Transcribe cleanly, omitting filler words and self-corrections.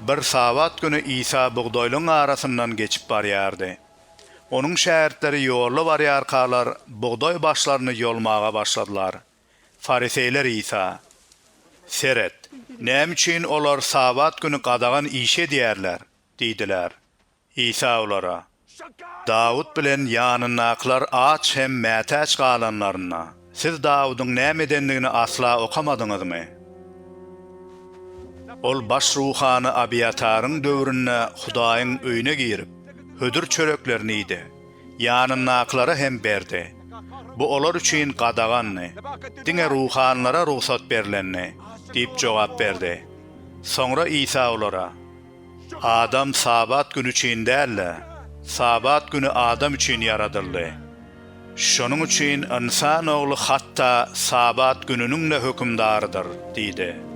Bir Sabat güni Isa bugdaýlygyň arasyndan geçip barýardy. Onuň şägirtleri ýolda barýarkalar, bugdaý başlaryny ýolmaga başladylar. Fariseýler Isa, Seret, näme üçin olar Sabat güni gadagan iş edýärler? diýdiler. Isa olara, Dawut bilen ýanyndakylar aç hem mätäç galanlarynda, siz Dawudyň näme edendigini asla okamadyňyzmy? Ol baş ruhany Abyýataryň döwründe Hudaýyň öýüne girip, hödür çöreklerini iýdi, ýanyndakylara hem berdi. Bu olar üçin gadagandy, diňe ruhanylara rugsat berlendi diýip jogap berdi. Soňra Isa olara, Adam Sabat güni üçin däl-de, Sabat güni adam üçin ýaradyldy. Şonuň üçin Ynsan Ogly hatda Sabat gününiň-de hökümdarydyr diýdi.